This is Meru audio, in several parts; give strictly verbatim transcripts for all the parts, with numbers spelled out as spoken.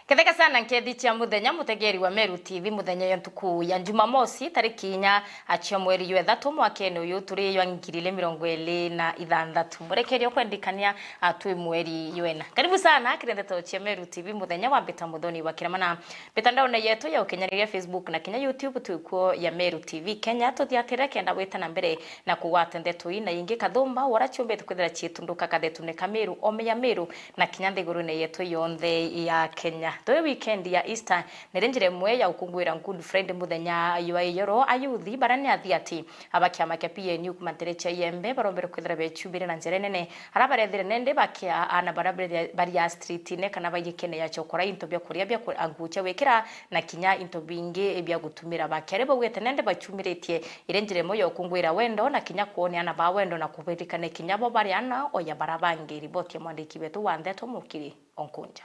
Ketheka sana nkethi cia muthenya, mutegeri wa Meru T V, muthenya ya ntuku ya Jumamosi, tariki inya cia mweri jwa ithatu, mwakene uyu turi jwa ngiri ili mirongo ili na ithanthatu. Murekerio kwendikania, a, twi mweri jwena. Karibu sana kiri ndeto cia Meru T V, muthenya wa Mbita Muthoni wa Kiramana. Mitandaone yetu ya ukinyaniria, Facebook na kinya YouTube, twi kuo ya Meru T V Kenya. Tuthiatire kenda gwita na mbere na kugwata ndeto ii na ingi kathumba, ura ciumbite kwithira ciitunduka kathetune ka Meru, ome ya Meru, na kinya nthigurune yetu yonthe ya Kenya. Twi weekend ya Easter, niri njira imwe ya gukunguira Good Friday, muthenya jwa ijoro. Ayuthi baria ni athiati aba kiama kia P N U kuma ntere cia Iembe barombere kwithira bechumbire na njira inene, aria barethire nende bakia ana baria bari, bari a street-ine kana baigikene ya chokora into bia kuria, bia ku-, a, nguo cia gwikira na kinya into bingi bia gutumira. Bakiari baugite nende bachumiritie iri njira imwe ya gukunguira wendo na kinya kwonia ana ba wendo na kubirikania kinya bo bari ana o ya bara bangi. Riboti ya mwandiki wetu wa ndeto Mukiri Onkunja.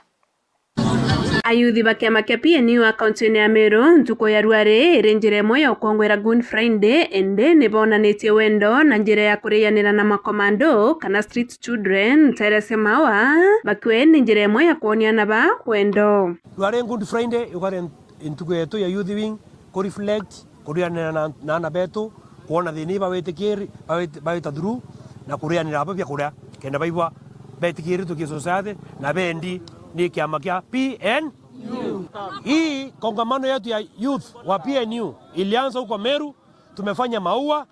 Ayuthi ba kiama kia P N U a kaunti-ini ya Meru, ntuku ya ruari iri njira imwe ya gukongoera Good Friday, indi ni bonanitie wendo na njira ya kurianira na makomando kana street children, Teresa Mawa, bakiuga ni njira imwe ya kwonia ana ba wendo. Ruari Good Friday, yukari ntuku yetu ya Youth Wing, ku reflect, kurianira na, na ana betu, kwona thina ii bawitikiri-, bawit-, bawita through, na kurianira abo bia kuria, kenda baigua betikiritwe ki society, na bendi ni kiama kia P N U. Hii kongamano yetu ya youth wa P N U ilianza huko Meru, tumefanya Maua,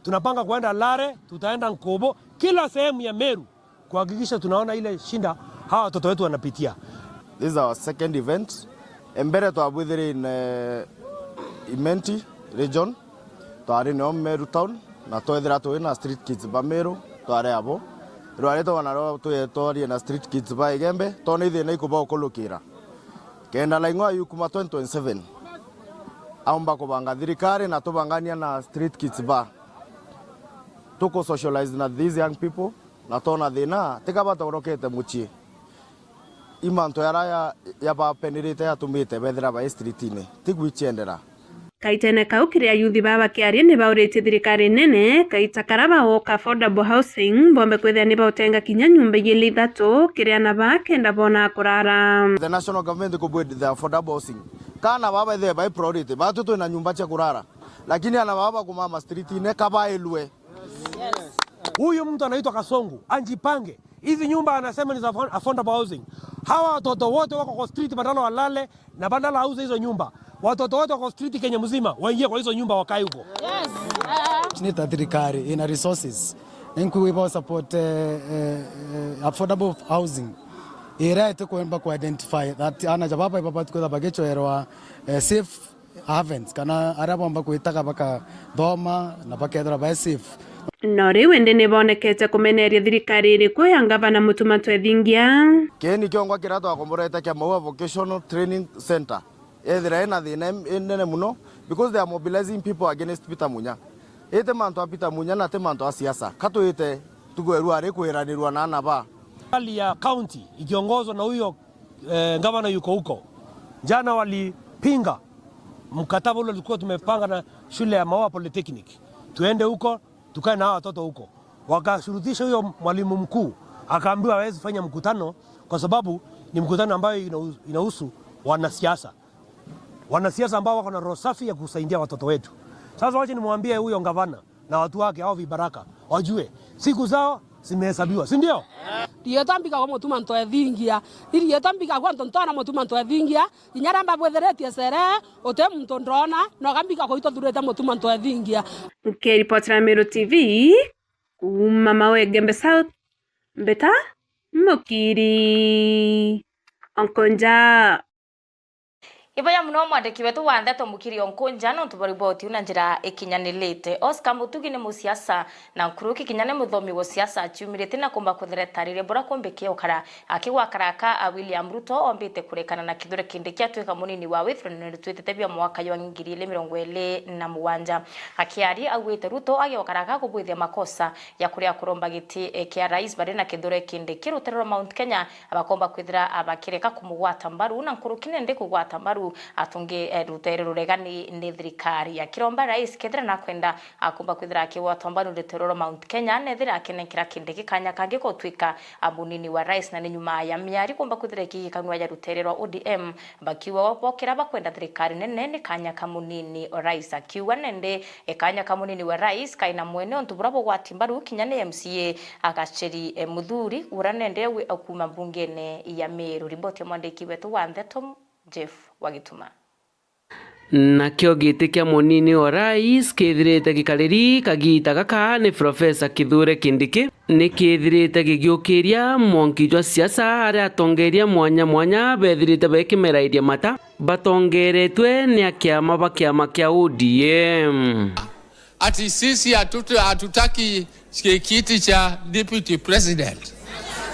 tunapanga kwenda Lare, tutaenda Nkobo, kila sehemu ya Meru. Kuhakikisha tunaona ile shinda hawa watoto wetu wanapitia. This is our second event. Mbere twabwithire in, eh, Imenti region, twari nio Meru town, na twethira twi na street kids ba Meru, twari abo. Rwari twana ro twi-, twarie na street kids ba Igembe, tone ithina ikuba ukulukira. Kenda Laing'o ayu kuma twenty twenty-seven, aumba kubanga thirikari na tubangania na street kids ba. Tuku socialize na these young people, na twona thina, tiga batorokete mucii. I mantu jaria ya, yabapenirite yatumite bethira bai street-ini, ti gwichiendera. Kaitene kau kiri ayuthi baa bakiaria ni bauritie thirikari nene kaita karia bagoka affordable housing bombe kwithira ni bautenga kinya nyumba igiri ithatu kiri ana baa kenda bona kurara. The national government could build the affordable housing. Kana baa baithire bai priority, batu twina nyumba cia kurara. Lakini ana baa bakumama street-ini kabailwe. Huyu mtu anaitwa Kasongo, ajipange. Hizi nyumba anasema ni za afford-, affordable housing. Hawa watoto wote wako kwa street, badala walale na badala auze hizo nyumba. Watoto wote wako street Kenya mzima, waingie kwa hizo nyumba, wakae huko. Ni ta thirikari ina resources. Nkuiba support, eh, eh, eh, affordable housing. Ira itikwemba ku identify that ana ja baba ibabati kwitha bagichwerwa, eh, safe havens, kana aria bomba kwitaga bakathoma na bakethirwa bai safe. No riu indi ni bonekete kumeneria thirikari iriku ya ngavana Mutuma Twethingia. Kii ni kiongwa kiria twakomborete kia Maua Vocational Training Center. Ethira ina thina im-, inene muno because they are mobilizing people against Peter Munya. Iti mantu a Peter Munya na ti mantu a siasa. Katwite tugwerua ari kwiranirua na ana ba. Serikali ya county ikiongozwa na huyo eh, gavana yuko huko. Jana walipinga mkataba ule tulikuwa tumepanga na shule ya Maua Polytechnic. Tuende huko, tukae na hawa watoto huko. Wakashurutisha huyo mwalimu mkuu, akaambiwa hawezi fanya mkutano kwa sababu ni mkutano ambayo inahu-, inahusu wanasiasa. Wanasiasa ambao wako na roho safi ya kusaidia watoto wetu. Sasa wacha nimwambie huyo gavana, na watu wake hao vibaraka, wajue siku zao zimehesabiwa, si ndio? Rietwa mbikagwa Mutuma Ntwethingia. Iri rietwa mbikagwa antu ntona Mutuma Ntwethingia. Inya ria mbabwithiritie cere, uti muntu ndona, na ugambika kuitwa thurite Mutuma Ntwethingia. Nkiripotera Meru T V, kuma Maua Igembe South, Mbita Mukiri Onkonja. Iboya muno mwandiki wetu wa ndeto Mukiri Onkunja nontu bwa riboti iu na njira ikinyanirite. Oscar Mutugi ni musiasa na nkuruki kinya ni muthomi wa siasa, aciumiritie na kumba kwithira etarire bura kumbikia ukara akigwa karaka a William Ruto ombite kurekana na Kithure Kindiki atuika munini wawe ithuraniro ritwitite bia mwaka jwa ngiri ili mirongo ili na mugwanja. Akiaria augite Ruto agioka karaka kubwithia makosa ya kuria kuromba giti, eh, kia rais bari na Kithure Kindiki rutere rwa Mount Kenya abakomba kwithira abakireka kumugwata mbaru, na nkuruki nende kugwata mbaru atungi, eh, rutere ruregani ni thirikari. Akiromba rais kethira nakwenda akomba kwithira akigwata mbaru rutere rwa Mount Kenya, nethira akinenkera Kindiki kanya kangi gutwika a munini wa rais, na ni nyuma ya miari kumba kwithira ikigikanua ya rutere rwa O D M, bakiuga bokira bakwenda thirikari nene ni kanya ka munini o rais. Akiuga nende e kanya ka munini wa rais kaina mwene untu bura bugwati mbaru kinya ni M C A Agacheri, e, Muthuri, ura nende wi-, kuuma mbungene ya Meru. Riboti ya mwandiki wetu wa ndeto, Jeff Wagituma. Nakio giti kia munini wa rais kithirite gikariri kagiita gaka ni Profesa Kithure Kindiki, ni kithirite gigiukiria mwanki jwa siasa, aria atongeria mwanya mwanya bethirite bekimerairia mata batongeretwe ni akiama ba kiama kia O D M. Ati sisi hatutu-, hatutaki ki-, kiti cha deputy president.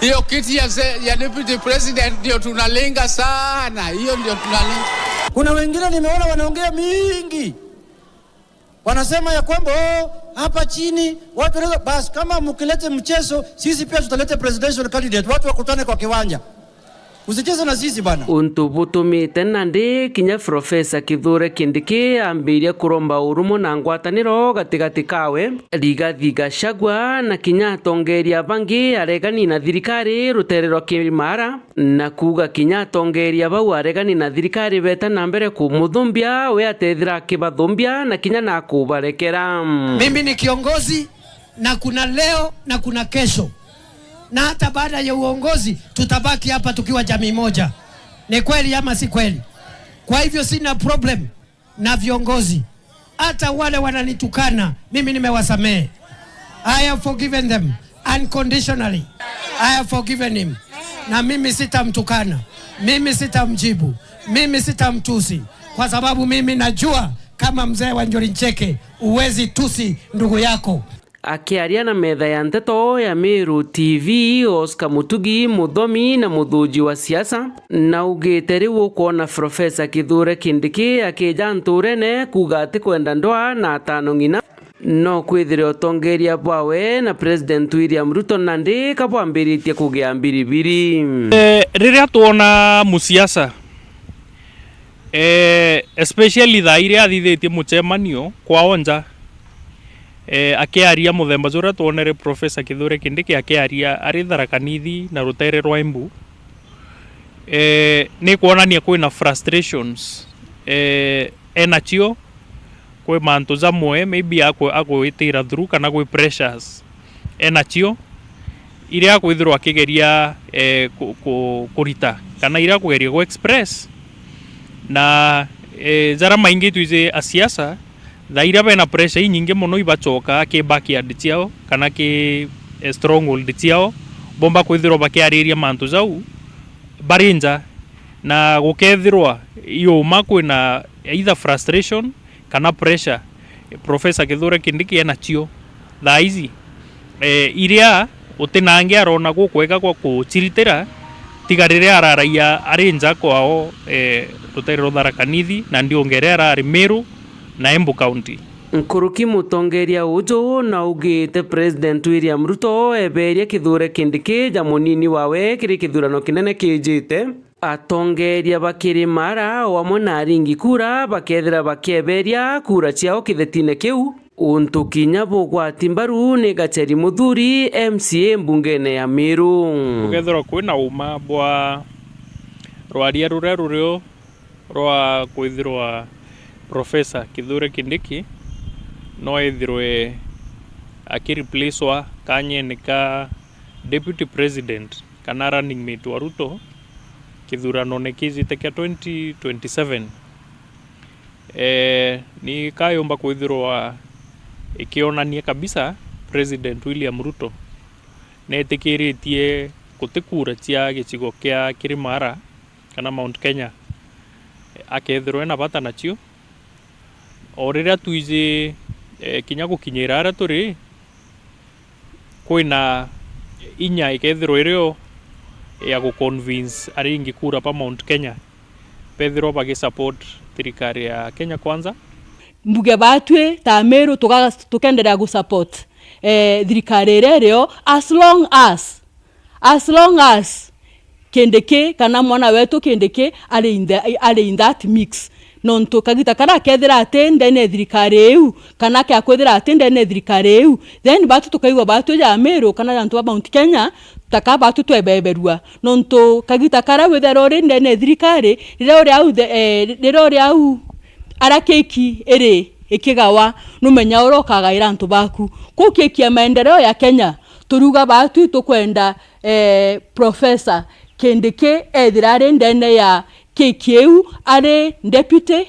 Hiyo kiti ya se-, ya deputy president ndio tunalenga sana, hiyo ndio tunalenga. Kuna wengine nimeona wanaongea mingi, wanasema ya kwamba, "Oh, hapa chini watu wanaweza," basi kama mkilete mchezo, sisi pia tutalete presidential candidate, watu wakutane kwa kiwanja. Usicheze na sisi bana. Untu butumite nandi kinya Profesa Kithure Kindiki ambiria kuromba urumwe na ngwataniro gatigati kawe, Rigathi Gachagua, na kinya atongeria bangi aregani na thirikari rutere rwa Kirimara, na kuuga kinya atongeria bau aregani na thirikari beta na mbere kumuthumbia, we atethira akibathumbia na kinya na kubarekera. Mimi ni kiongozi na kuna leo na kuna kesho. Na hata baada ya uongozi, tutabaki hapa tukiwa jamii moja. Ni kweli ama si kweli? Kwa hivyo sina problem na viongozi. Hata wale wananitukana, mimi nimewasamehe. I have forgiven them unconditionally. I have forgiven him. Na mimi sitamtukana, mimi sitamjibu, mimi sitamtusi, kwa sababu mimi najua kama mzee wa Njuri Ncheke, huwezi tusi ndugu yako. Akiaria na metha ya nteto ya Meru T V, Oscar Mutugi, muthomi na muthuji wa siasa, naugite riu ukwona Profesa Kithure Kindiki akija nturene kuuga atikwenda ndwaa na atano ng'ina, no kwithire utongeria bwawe na President William Ruto nandi kabwambiritie kugia mbiribiri. Eh, riria twona musiasa Eh, especially thaa iria athithitie mucemanio kwao nja, eh, akiaria muthemba juria twonere Professor Kithure Kindiki akiaria ari Tharaka Nithi na rutere rwa Embu, eh, ni kwonania kwina frustrations, eh, enacio kwi mantu jamwe maybe aku-, agwitira through kana gwi pressures enacio, iria akwithirwa akigeria, eh, ku-, ku-, kurita, kana iria akugeria gu express. Na, eh, jaria maingi twiji a siasa, thaa iria bena pressure inyingi mono ibacoka ki backyard ciao, kana ki, eh, stronghold ciao, bomba kwithirwa bakiariria mantu jau bari nja, na gukethirwa iuma kwina either frustration, kana pressure, Professor Kithure Kindiki enacio thaa ici, eh, iria utinangi arona gukwega gwa kuciritira, tiga riria araragia ari nja kwao, eh, rutere rwa Tharaka Nithi, na ndiongere arari Meru na Embu County. Nkuruki mutongeria uju naugite President William Ruto eberia Kithure Kindiki ja munini wawe kiri kithurano kinene kijite. Atongeria ba Kirimara o amwe na aringi kura bakethira bakieberia kura ciao kithetine kiu, untu kinya bugwati mbaru ni Gacheri Muthuri, M C A mbungene ya Meru. Gukethirwa kwina uma bwa rwaria ruria rurio rwa kwithirwa Professor Kithure Kindiki no ethirwe akireplacewa kanyene ka Deputy President kana running mate wa Ruto kithuranone kijite kia twenty twenty-seven. Eh, ni kayumba kwithirwa ikionania kabisa President William Ruto netikiritie guti kura cia gicigo kia Kirimara kana Mount Kenya, Akethirwa ena bata nacio, o riria twiji, eh, kinya gukinyira aria turi, kwina inya ikethirwa irio ya gu convince aringi kura ba Mount Kenya bethirwa bagi support thirikari ya Kenya Kwanza. Mbuge batwi ta Amiru tuga-, tukenderea gu support, eh, thirikari iria irio, as long as, as long as Kindiki kana mwana wetu Kindiki ari in the, ari in that mix. Nontu kagita karia akethira ati ndene ya thirikari iu, kana akea kwithira ati ndene ya thirikari iu, then batu tukaigua batu ja Amiru kana ja antu ba Mount Kenya, taka batu twebeberua. Nontu kagita karia withira uri ndene ya thirikari, riria uri au the, eh, riria uri au aria keki iri ikigawa, numenya uria ukagaira antu baku. Kuu keki ya maendeleo ya Kenya, turiuga batu tukwenda, eh, Professor Kindiki ethira ari ndene ya keki iu ari Deputy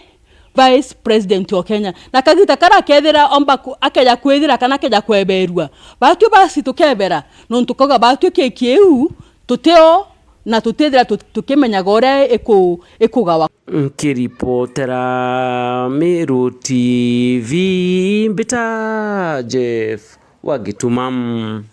Vice President o Kenya. Na kagita karia akethira omba ku-, akeja kwithira kana akeja kweberua, batwi basi tukebera, nontu kauga batwi keki iu tutio na tutithira tu-, tukimenyaga uria iku-, ikugawa. Nkiripotera Meru T V, mbita Jeff wa Gituma.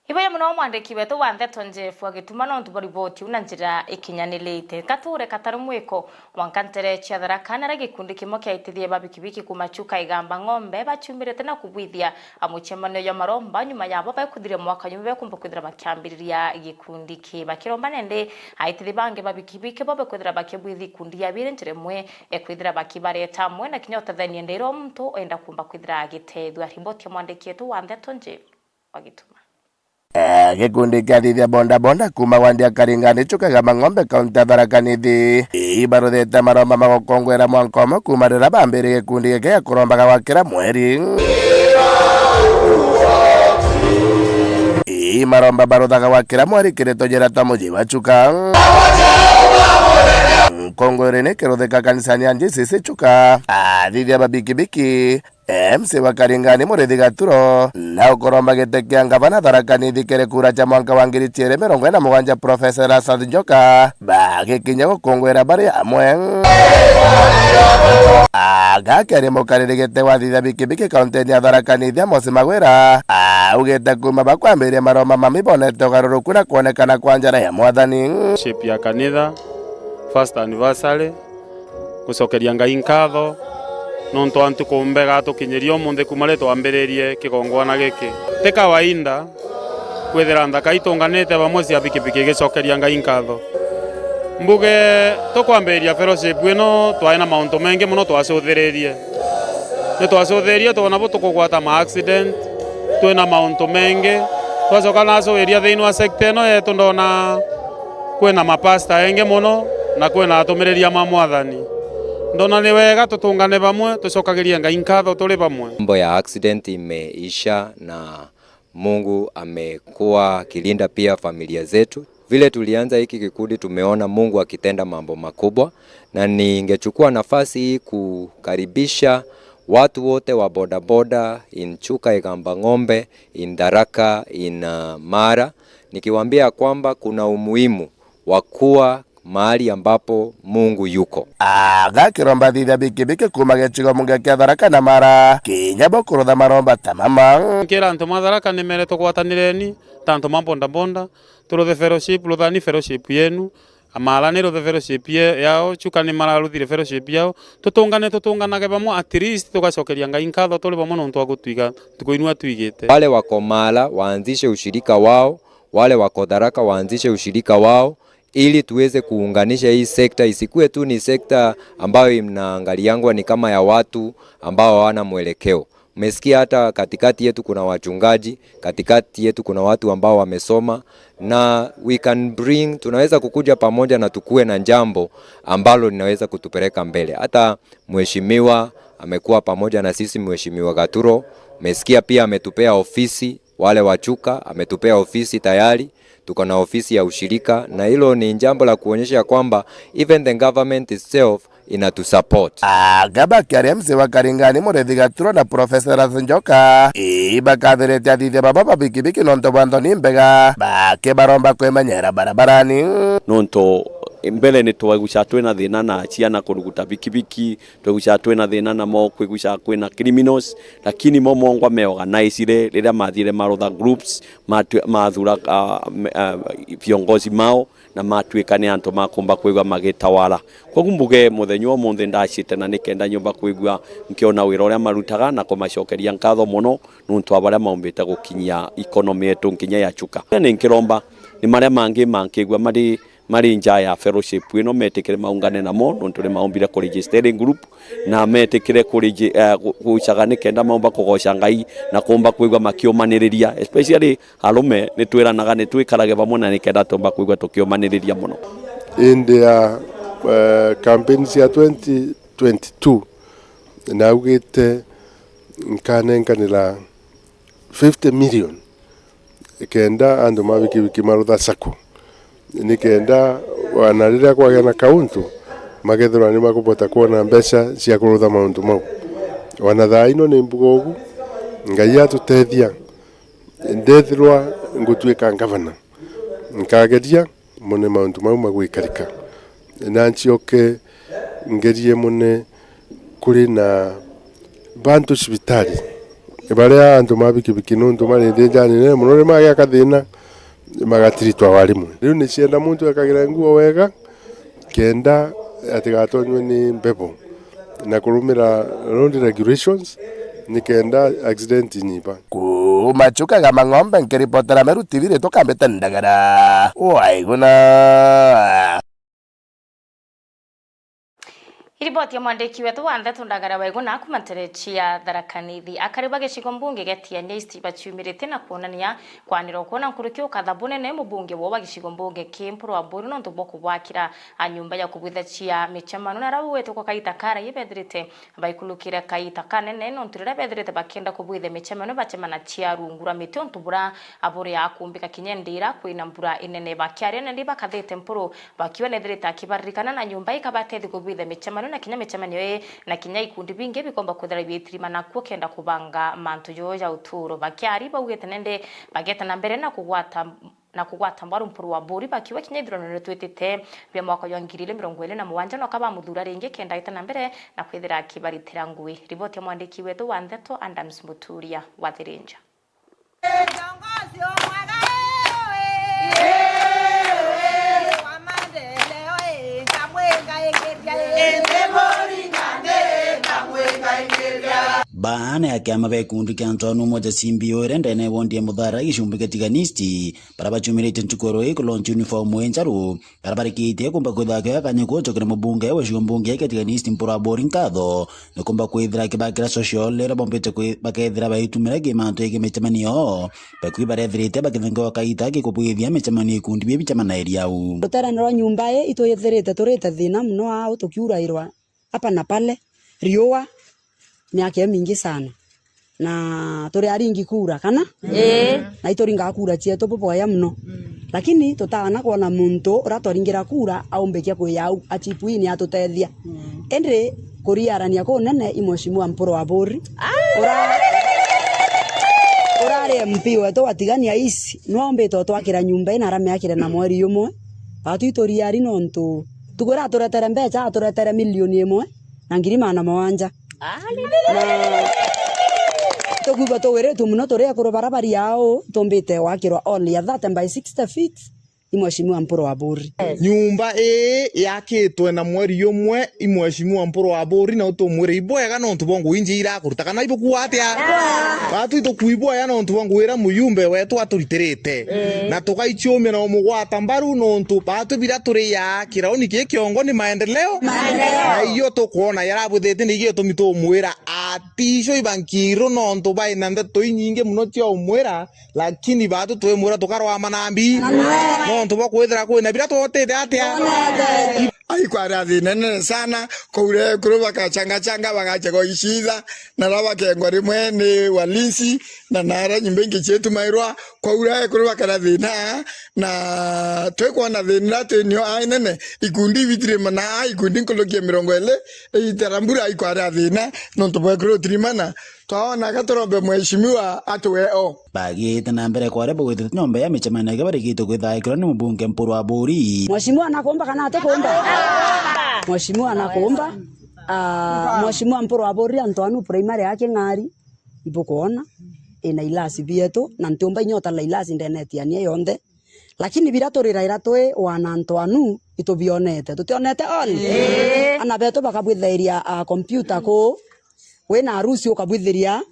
Ibuya mono mwandiki wetu wa ndeto Jeff wa Gituma nontu bwa riboti iu na njira ikinyanirite. Kature katari mwiko mwanka ntere cia Tharaka, naria gikundi kimwe kia aitithia ba bikibiki kuma Chuka Igamba Ng'ombe baciumirite na kubwithia a mucemanio jwa maromba nyuma yabo bekwithire mwaka jumwe bekumba kwithira bakiambiriria gikundi ki. Bakiromba nende aitithia bangi ba bikibiki bo bekwithira bakibwithia ikundi ya biri njira imwe ekwithira bakibareta amwe na kinya utethania ndira o muntu enda kumba kwithira agitethua. Riboti ya mwandiki wetu wa ndeto Jeff wa Gituma. Eh, gikundi kia athithia boda boda kuma wandi ya Karingani Chuka Igamba Ng'ombe kaunti ya Tharaka Nithi ibaruthite maromba ma gukongwera mwanka umwe kuma riria bambiririe gikundi giki gia kurombaga gwa kira mweri. Ii maromba baruthaga gwa kira mweri kiri tujira twa muji wa Chuka. Nkongweri ni kiruthika kanisani ya J C C Chuka. Athithia ba bikibiki, M C wa Karingani Murithi Gaturo, na ukuromba giti kia ngavana Tharaka Nithi kiri kura cia mwanka wa ngiri ciiri mirongo ina na mugwanja Professor Erastus Njoka, bagikinya gukungwira bari amwe. Agakiaria mukariri giti wa thitha bikibiki kauntini ya Tharaka Nithi Amos Magwira, augite kuma bakwambiria maromba mami bonete ugaruruku na kwonekana kwa njara ya Mwathani. Shape ya kanitha, first anniversary, gucokeria Ngai nkatho nontu wa ntuku mbega atukinyirie umunthi kuma riria twambiririe kigongwana giki. Ti kawaida kwithira nthaka itunganite bamwe cia bikibiki igicokeria Ngai nkatho. Mbuge tukwambiriria fellowship ino, twari na mauntu mengi mono twacuthiririe. Ni twacuthiririe twona bu tukugwata ma accident, twina mauntu mengi. Twacoka nacuiria thiini wa sector ino yetu, ndona kwina mapasta engi mono na kwina atumiriria ma Mwathani. Ndona ni wega tutungane bamwe, tucokagirie Ngai nkatho turi bamwe. Mambo ya accident imeisha na Mungu amekuwa akilinda pia familia zetu. Vile tulianza hiki kikundi, tumeona Mungu akitenda mambo makubwa, na ningechukua nafasi hii kukaribisha watu wote wa bodaboda in Chuka, Igamba Ng'ombe, in Tharaka, in, uh, Mara, nikiwaambia kwamba kuna umuhimu wa kuwa mahali ambapo Mungu yuko. Aga kiromba thitha bikibiki kuma gicigo munge kia Tharaka na Mara, kinya bo kurutha maromba ta mama. Nkira antu ma Tharaka nimere tugwatanireni ta antu ma bodaboda, turuthe fellowship, ruthani fellowship yenu, Amara ni ruthe fellowship ye-, yao, Chuka ni mararuthire fellowship yao, tutungane, tutunganage bamwe, at least tugacokeria Ngai nkatho turi bamwe nontu wa gutwiga ntuku inu atwigite. Wale wako Mara waanzishe ushirika wao, wale wako Tharaka waanzishe ushirika wao, ili tuweze kuunganisha hii sekta, isikue tu ni sekta ambayo inaangaliangwa ni kama ya watu ambao hawana mwelekeo. Umesikia hata katikati yetu kuna wachungaji, katikati yetu kuna watu ambao wamesoma, na we can bring, tunaweza kukuja pamoja na tukue na jambo ambalo linaweza kutupeleka mbele. Hata mheshimiwa amekuwa pamoja na sisi, Mheshimiwa Gaturo, umesikia pia ametupea ofisi, wale wa Chuka, ametupea ofisi tayari, tuko na ofisi ya ushirika, na hilo ni jambo la kuonyesha ya kwamba even the government itself inatusupport. Aka bakiaria M C wa Karingani Muriithi Gaturwa na Professor Lazarus Njoka, ii bakathirite athithia baba ba bikibiki nontu bwa nthoni mbega, bakibaromba kwimenyera barabarani. Nontu mbere ni twaigucaga twina thina na ciana kuruguta bikibiki, twaigucaga twina thina namo, kwigucaga kwina criminals, lakini mo mongwa meorganizire riria mathiire marutha groups, matue-, mathura, ah, me-, ah, viongozi mao, na matuika ni antu makumba kwigua magitawala. Koguo mbuge muthenya wa umunthi ndacite na nikenda nyumba kwigua nkiona wira uria marutaga na kumacokeria nkatho mono nuntu wa baria maumbite gukinyia economy yetu nkinya ya Chuka. Ni nkiromba ni maria mangi mankigua mari, mari nja ya fellowship ino metikire maungane namo nuntu ni maumbire ku register group na metikire kurigi-, eh, gu-, gucaga nikenda maumba kugoca Ngai na kumba kwigua makiumaniriria, especially arume ni twiranaga ni twikarage bamwe na nikenda tumba kwigua tukiumaniriria mono. Indi ya, eh, campaign cia twenty twenty-two, naugite nkanenkanira fifty million kenda antu ma bikibiki marutha sacco, nikenda wana riria kwagia na kauntu, makethirwa ni makubota kwona mbeca cia kurutha mauntu mau. Wana thaa ino ni mbuga ugu, Ngai atutethia, ndethirwa ngutuika ngavana, nkageria mone mauntu mau magwikarika. Na ncoke ngerie mone kuri na bantu cibitari, baria antu ma bikibiki nontu mari nthinjani nene mono, ni magiaka thina, magatiritwa warimwe. Riu nicienda muntu ekagira nguo wega, kenda atigatonywe ni mbebo, na kurumira road regulations, nikenda accident inyiba. Kuuma Chuka ga Mang'ombe, nkiripotera Meru T V, ritwa Kambite Ndagara, Waiguna. Iriboti ya mwandiki wetu wa ndeto Ndagara Waiguna kuuma nterechi ya Tharaka Nithi. Akari ba gicigo mbunge gia Tigania East baciumiritie na kwonania kwanira kwona nkuruki ukatha bunene mubunge woo wa gicigo mbunge ki Mpuru wa Buri nontu bwa kubwakira a nyumba ya kubwitha cia micemano, na aria bauite kwa kaita karaiu bethirite baikulukire kaita kanene, nontu riria bethirite bakienda kubwitha micemano bacemana cia rungu rwa miti, untu bura buri akumbika kinya indi iria kwina mbura inene. Bakiaria nandi bakathite Mpuru, bakiuga nethirite akibaririkana na nyumba ikabatethi kubwitha micemano, na kinya micemano ii na kinya ikundi bingi bikomba kwithira biitirima nakuo kenda kubanga mantu joo ja uturo. Bakiaria baugite nandi bageta na mbere na kugwata na kugwata mbaru Mpuru wa Buri, bakiuga kinya ithurano riria twitite bia mwaka jwa ngiri igiri mirongo iri na mugwanja noka bamuthura ringi kenda aita na mbere na kwithira akibaritira ngui. Riboti ya mwandiki wetu wa ndeto Adams Muturia wa Thirinja. Baana ya kiama ba gikundi kia Ntwanu Umoja C B O iria ndene ya wondi ya Muthara gicumbi kia Tigania East, baria baciumiritie ntuku ya rui ku launch uniform injeru, baria barikitie kumba kwithira kioya kanya gucokeria mubunge wa gicigo mbunge kia Tigania East Mpuru wa Buri nkatho, ni kumba kwithira akibakira social iria bombite kwi-, bakethira baitumira ki mantu ya micemanio, bakui barethirite bakithengewa kaita gi kubwithia micemanio ikundi bia bicemanairia au. Ruterene rwa nyumba ii itwithirite turite thina mono au tukiurairwa hapa na pale, riua, miaka imingi sana. Na turi aringi kura, kana? Ii. Na ituringaga kura cietu bubwaya mono. Mm. Lakini tutaana kwona muntu uria twaringira kura aumbikia kwi au, achipu ii ni atutethia. Mm. Indi kuriarania kunene i Mheshimiwa Mpuru wa Buri. Ah! Ura-, urari M P wetu wa Tigania East, nwe aumbite utwakira nyumba ii na aramiakire na mweri umwe. Batu ituriari nontu tukwira aturetere mbeca, aturetere milioni imwe na ngiri magana mugwanja. Na tukwigua tuwiritue mono turi ekuru bara bari au, tumbite gwakirwa hall ya thirty by sixty feet i Mheshimiwa Mpuru wa Buri. Nyumba ii yakitwe na mweri umwe i Mheshimiwa Mpuru wa Buri, na utumwire ibwega nontu bwa ngui inji irakuruta, kana ibukuwa atia? Batu itukuibwaya nontu bwa ngui iria muyumbe wetu aturitirite. Na tugaiciumia na umugwata mbaru nontu batu biria turiaa kirauni ki kiongo ni maendeleo. Maendeleo. Na iyo tukwona yarabwithite ni igitumi tumwira aticio ibankiru nontu baina ndeto inyingi mono cia umwira, lakini batu twimwira tukarwama na mbi. Nontu bwa kwithira kwina biria twotite atia. Aikwaria thina nene sana, kwaura ekuru bakachangachanga, bagacha goicitha, na ra bakengwa rimwe ni walinzi, na nara nyumba ingi cietumairwa, kwaura ekuru bakara thina, Na twikwona thina twinio ainene, ikundi ibitirima na a ikundi nkuruki ya mirongo iri itara mbura ikwaria thina nontu bwa kuru tirimana. Twaona ka turombe mheshimiwa atwe o. Bagiite na mbere kwaria bagwitite nyomba ya micemanio iga barigitwe kwithaikirwa ni mubunge Mpuru Aburi. Mheshimiwa nakumba kana atikumba? Mheshimiwa nakumba. Ah, Mheshimiwa Mpuru Aburi, antu anu primary ya King'ari ibukwona ina ilasi bietu, na ntiumba inya utala ilasi ndene etiania yonthe. Lakini biria turiraira twi wana antu anu, itubionete. Tutionete on? Ana betu bakabwithairia, ah, computer kuu, wina arusi ukabwithiria,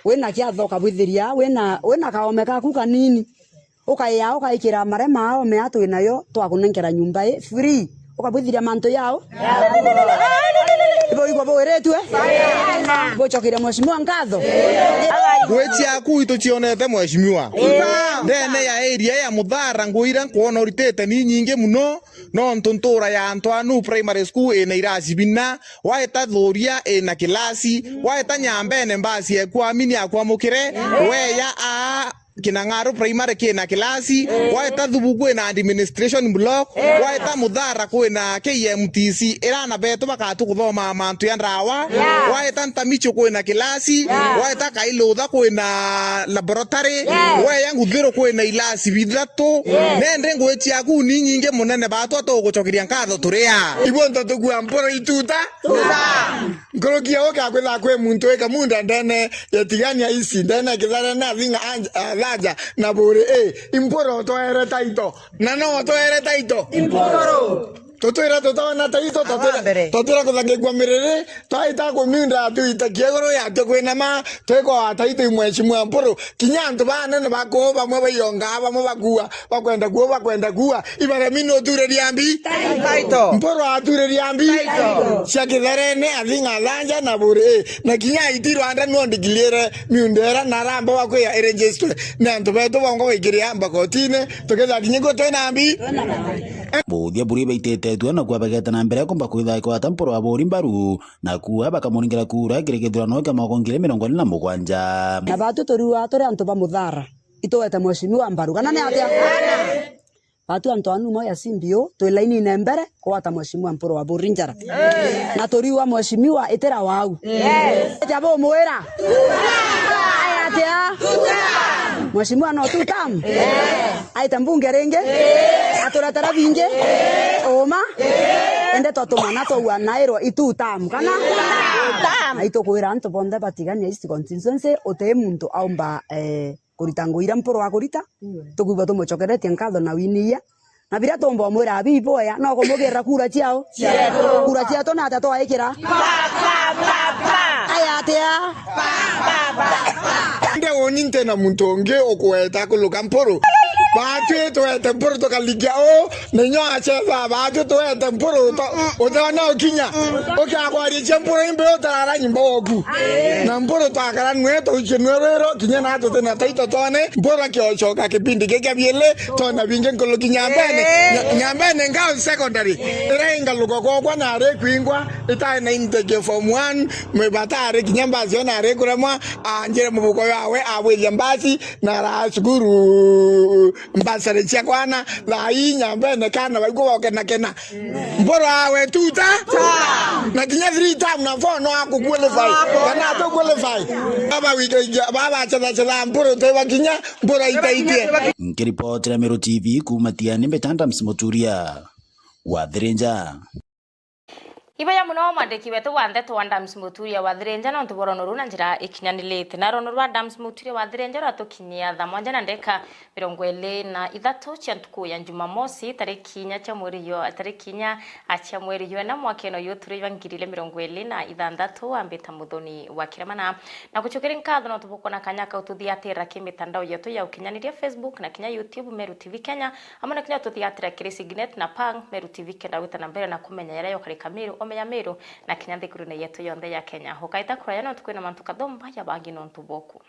wina kiatho ukabwithiria, wina, wina kaome kaku kanini. Ukaia, ugaikira marema aome a twinayo twakunenkera nyumba i free. Ukabwithiria mantu yao. Ibo igwa bwiritue. Bucokire mheshimiwa nkatho. Ngui ciaku itucionete mheshimiwa. Ndene ya area ya Muthara ngui iria nkwona uritite ni nyingi muno, nontu ntura ya antu anu primary school ina irasi bina, waeta Thuria ina kilasi, waeta Nyambene mbasi ekwamini akwamukire, weya a Kinang'aru primary kina kilasi, waeta Thubu kwina administration block, waeta Muthara kwina K M T C, irana betu bakatu kuthoma mantu ya ndawa, waeta Ntamichu kwina kilasi, waeta Kailutha kwina laboratory, weya Nguthiru kwina ilasi bithatu. Nende ngui ciaku ni nyingi munene, batu atugucokeria nkatho turia. Ibo ntatukua mporo ituta. Nkuruki ya uka kwitha kwi muntu wi kamunda ndene ya Tigania ici, ndene ya Kithare na Thing'a anja, ah, Thanja na Buri i, impuro utwere taito. Na no utwere taito. Impuro. Tutwire tutona taito, tutwire, tutwire kuthangikua miriri, twaita kuminda tuita kieguru ya tio kwinama, twikwa taito i mheshimiwa mpuru. Kinya antu banene bakuu bamwe baiongaa, bamwe bakua, bakwenda kuua, bakwenda kuua. Ibaremi nuturiria mbi? Taito. Mpuru aturiria mbi? Taito. Cia Kitharene, Athing'a, Athanja na Buri. Na kinya aiti Rwanda nuondikirie miundera na aramba bakwia iregistwe. Ni antu betu bongo baikiria mbakotine, tukethira kinya kuo twina mbi? Buthia buri baitite tua na kwa bageta na mbere kumba kwitha kwata Mpuru Aburi mbaru, na kuua bakamuringera kura kiri githurano kia mwaka ngiri mirongo iri na mugwanja. Na batu turiua turi antu ba Muthara. Ituwete mheshimiwa mbaru, kana ni atia? Batu antu anu mo ya C B O, twi lainine mbere kugwata mheshimiwa Mpuru Aburi njara. Na turiua mheshimiwa itira wau. Eti abumwira? Aya atia? Mheshimiwa no two term? Aite mbunge ringi? Aturetera bingi? Uma? Ende twatumana twaua nairwa i two term, kana? Na itukwira antu bonthe ba Tigania East Constituency, uti muntu aumba, eh, kurita ngui iria Mpuru akurita, tukwigua tumucokeretie nkatho na winiia. Na biria tumba umwira, abi iboya, no kumugirira kura ciao? Cietu. Kura cietu na atia twaikira? Aya atia? Nde uni nte na muntu ungi ukuweta kuluka Mpuru. Batwi tuwete Mpuru tukalikia u, na inyo acetha batwi tuwete Mpuru uto-, utona ukinya. Ukiakwaria cia Mpuru imbi utarara nyimba woku. Na Mpuru twakara nwe tuikie nwe rwiro, kinya na tuti na taito tone, Mpuru akiocoka kipindi giki biele, tona bingi nkuruki Nyambene. Nya-, Nyambene Girls Secondary, ira ingaluka kwokwa na ari kwingwa, itari na intake form one, mwe batari kinya mbasi ona ari kuremwa, anjire mubuko yawe, abwiria mbasi, na ara cukuru mbasari cia kwana, thaa ii Nyambene kana baigua gokenakena. Mpuru awe tuta. Na kinya three term na four no aku qualify. Kana atu qualify. Baba wike, baba chetha chetha Mpuru teba kinya, Mpuru itaitie. Nkiripotera Meru T V kuuma Tiani, mbeta Adams Muturia wa Thirinja. Ibeya muno mwandiki wetu wa ndeto wa Adams Muturia wa Thirinja nontu bwa rono ruu na njira ikinyanilite. Na rono rwa Adams Muturia wa Thirinja rwatukinyia thaa mwanja na ndeka mirongo iri na ithatu cia ntuku ya Jumamosi, tariki inya cia mweri yo, tariki inya a cia mweri yo ina mwakene uyu turi jwa ngiri iri mirongo iri na ithanthatu, ambita Muthoni wa Kiremana. Na gucukiri nkatho nontu bukwona kanya kau tuthiatira ki mitandao yetu ya ukinyaniria, Facebook na kinya YouTube, Meru T V Kenya, amwe na kinya tuthiatira kiri Signet na Pang, Meru T V kenda gwita na mbere na kumenya yaria yokarika Meru, omenya Meru, na kinya nthigurune yetu yonthe ya Kenya. Ukaita kuraya nontu kwina mantu kathomba ya bangi nontu boku.